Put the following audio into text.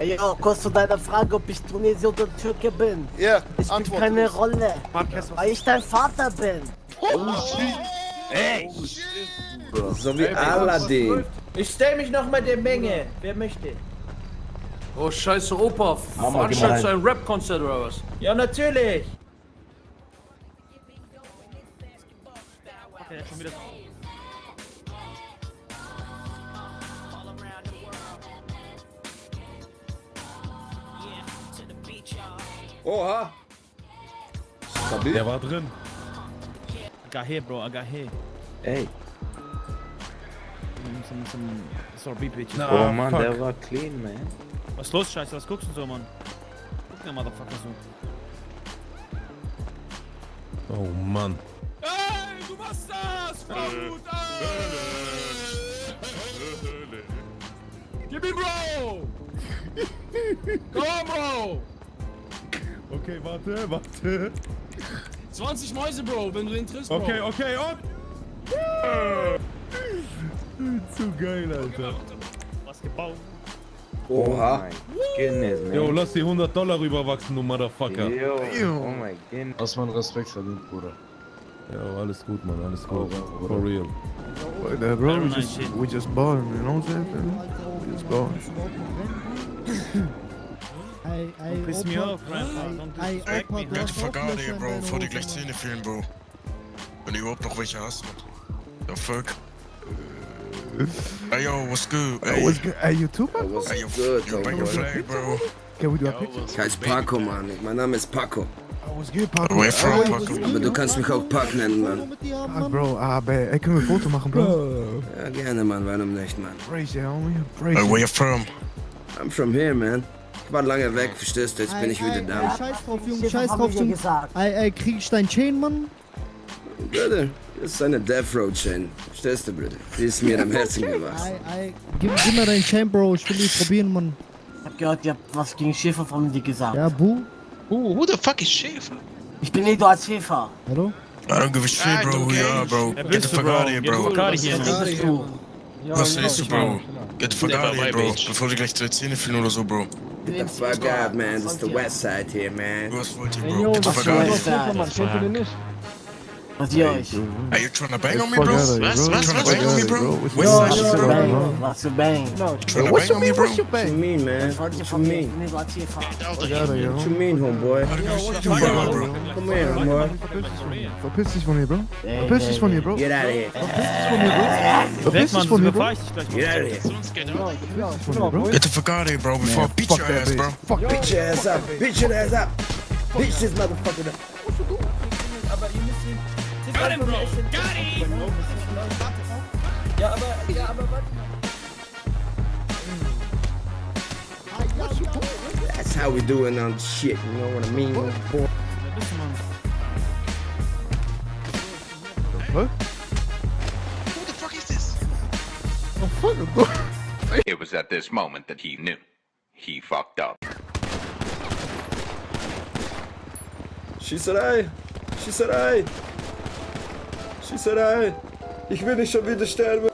Ey, yo, kurz zu deiner Frage, ob ich Tunesier oder Türke bin. Ja, Ich spiele Antwort. keine Rolle, weil ich dein Vater bin. Ey! So wie Aladdin. Ich stell mich noch mal der Menge. Wer möchte? Oh, scheiße, Opa. Hammer Veranstaltest du gemein. ein Rap-Konzert oder was? Ja, natürlich. Okay, schon wieder. Oha. Stabil. Der war drin. I got hit, bro. I got hit. Ey. Some sorry, bitch. Na, Oh Mann, fuck. der war clean, man. Was ist los, Scheiße? Was guckst du so, Mann? Guck der Motherfucker so. Oh Mann. Ey, du machst das! Gut, Gib ihm, Bro! Komm, Bro! Okay, warte. 20 Mäuse, Bro, wenn du den triffst, Bro. Okay, und. Zu geil, Alter. Was gebaut? Oha. Goodness, man. Jo, lass die $100 rüberwachsen, du Motherfucker. Yo. Oh my goodness. Hast man Respekt verdient, Bruder. Ja, alles gut, Mann, alles gut. For real. Bro, Very nice shit. we just balling, you know what I'm saying? We just balling. Don't piss me off, Grandpa. Don't distract me. Werd de vergade hier, Bro, bevor die gleich Zähne fehlen, Bro. Wenn du überhaupt noch welche hast, Mann. The fuck? Hey, yo, what's good? Hey, What's good? Hey, you too, man? Was hey, yo, good, yo, back your Tommy? flag, bro. Can we do a picture? Ich heiße Paco, Mann. Mein Name ist Paco. I was good, Paco. Where from, Paco? Aber du kannst mich auch Pac nennen, Mann. Bro, ey, können wir ein Foto machen, Bro? Ja, gerne, Mann. Warum nicht, Mann? Praise you, homie. Praise Hey, you. where you from? I'm from here, man. Ich war lange weg, verstehst du? Jetzt bin ich wieder da. Scheiß drauf, Junge, Schiffer scheiß haben drauf, wir dir Junge. gesagt. Ey, krieg ich dein Chain, Mann? Bruder, das ist eine Death Row Chain. Verstehst du, Bruder? Die ist mir am Herzen gewachsen. Ey, gib mir dein Chain, Bro. Ich will die probieren, Mann. Ich hab gehört, ihr habt was gegen Schäferfamilie gesagt. Ja, Bu? Who the fuck is Schäfer? Ich bin Eduard Schäfer. Hallo? I don't give a shit, bro. Ja, bro. Get the fuck out of here, bro. Vergade hier, Was Mann. bist du? Was willst du, Bro? Get the fuck out of here, bro. Bevor die gleich 2 Zähne fehlen oder so, Bro. Get the fuck out, man. This is the west side here, man. Was wollt ihr, Bro? Get the fuck out of here. Was ihr euch? Are you trying to bang on me, Fuck bro? out of here, Was? bro. You trying to bang on me, bro? What's West your side shit, bro. Bang, was für Bang. You trying to What bang you on me, mean? bro? What you What you bang? mean, man? Wollt ihr What you von mir? mean? Ich bin Eduard Schäfer. Fuck out of here, What you mean, homeboy? I don't give a shit, bro. Come here, homeboy. Verpiss dich von hier, Bro. Verpiss dich von hier, Bro. Get out of here. Verpiss dich Weg, von Mann, hier, so Bro. befahr ich dich gleich. Get out of here. Verpiss dich von hier, Bro. Get the fuck out of here, bro. Before I beat Fuck your that ass, bitch. bro. Fuck that. Bitch your ass up. Bitch your ass up. Bitch this motherfucker up. Aber ihr müsst ihn... Got him, Bro. Got him. Ja, aber warte. That's how we doing on shit, you know what I mean? Boy. Wer bist du, Mann? What? Who the fuck is this? Oh, fuck, bro. It was at this moment that he knew. He fucked up. Schießerei! Schießerei! Schießerei! Ich will nicht schon wieder sterben!